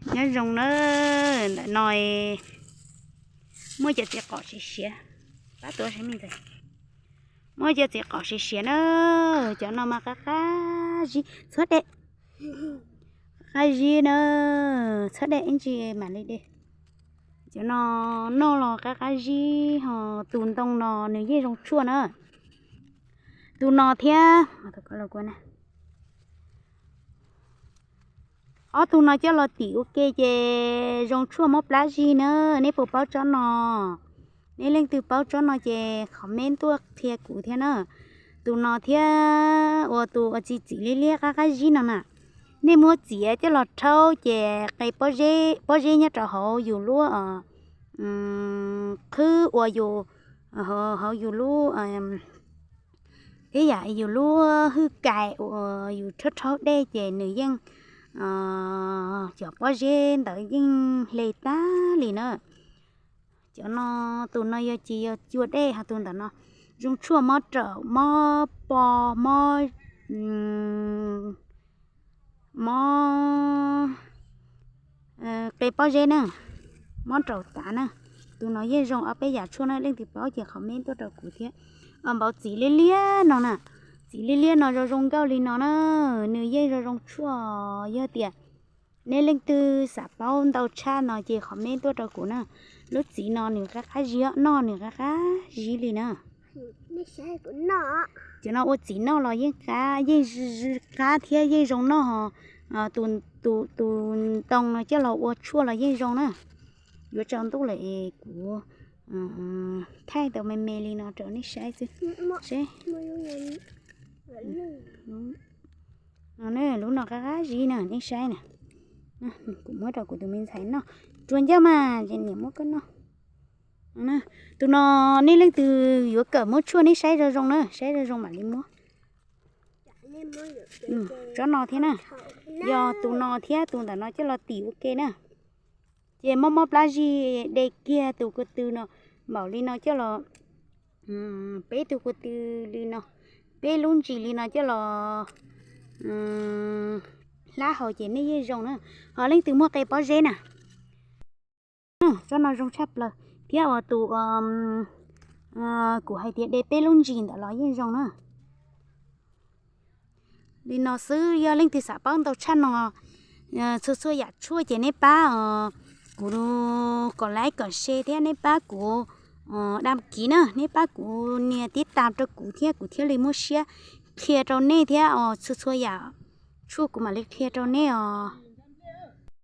Nyob zoo na, ntawm no muaj cov txiv qos siav siav, pab tuav saib me ntxhais. Muaj cov txiv qos siav siav na, cov no mas qab qab zib txhob de, qab qab zib na, txhob de ib ntsis mam li de. Cov no noj los qab qab zib ho, tus ntoo no nws yeej zoo tshuaj na. Tus no thiab, ob tug no coj los tim ua ke ces zoo tshuaj mob plab zig na. Neb puas paub tsob no? Neb leej twg paub tsob no ces comment tuaj qhia kuv thiab na. Tus no thiab uas tus uas txi txiv liab liab qab qab zib no na, nej muab txiav coj los rhaub ces qe pob zeb nyob rau hauv yus lub qhwb uas yus, hauv yus lub, ib yam yus lub hwj kais uas yus rhaub rhaub dej ces nws yeej, cov pob zeb ntawd yeej hle tag li na. Cov no, tus no yog ces yog cua dej, ho tus ntawm no zoo tshuaj mob raum, mob po, mob, mob qe pob zeb na, mob raum tav na. Tus no yeej zoo ob peb yam tshuaj na, leej twg paub ces comment tuaj rau kuv thiab. Npau txiv liab liab no na, txiv liab liab no zoo zoo nkauj li no na, nws yeej zoo zoo tshuaj. Yog tias nej leej twg xav paub ntau tshaj no ces comment tuaj rau kuv na. Lub txiv no nws qab qab zib, noj nws qab qab zib li na. Cov no ua txiv noj los yeej qab, yeej qab thiab yeej zoo noj ho. Tus ntoo no coj los ua tshuaj los yeej zoo na. Yuav tsaus ntuj lawm es kuv thaij tau me me li no rau nej saib xwb. Seb, lub no qab qab zib na, nej saib na. Kuv muab rau kuv tus me ntxhais noj. Rua ncauj mas ces niam muab koj noj. Tus no nej leej twg yuav kawm muab tshuaj neb saib zoo zoo na, saib zoo zoo mam li muab. Tsob no thiab na, yog tus no thiab tus ntawm no coj los tim ua ke na. Ces mob mob plab zig de kiag tus ko tw no, npaum li no coj los, peb tus ko tw li no, peb lub ntsis li no coj los hlab haus ces nej yeej zoo na. Ho leej twg muaj qe pob zeb na, tsob no zoo tshaj plaws, thiab uas tus kuv hais tias de peb lub ntsis ntawd los yeej zoo na. Li no xwb, yog leej twg xav paub ntau tshaj no, txhua txhua yam tshuaj ces neb pab kuv kom like kom share thiab neb pab kuv dam kiv na, neb pab kuv nias tib tas rau kuv thiab kuv thiaj li muaj siab qhia rau nej thiab os. Txhua txhua yam tshuaj kuv mam li qhia rau nej os.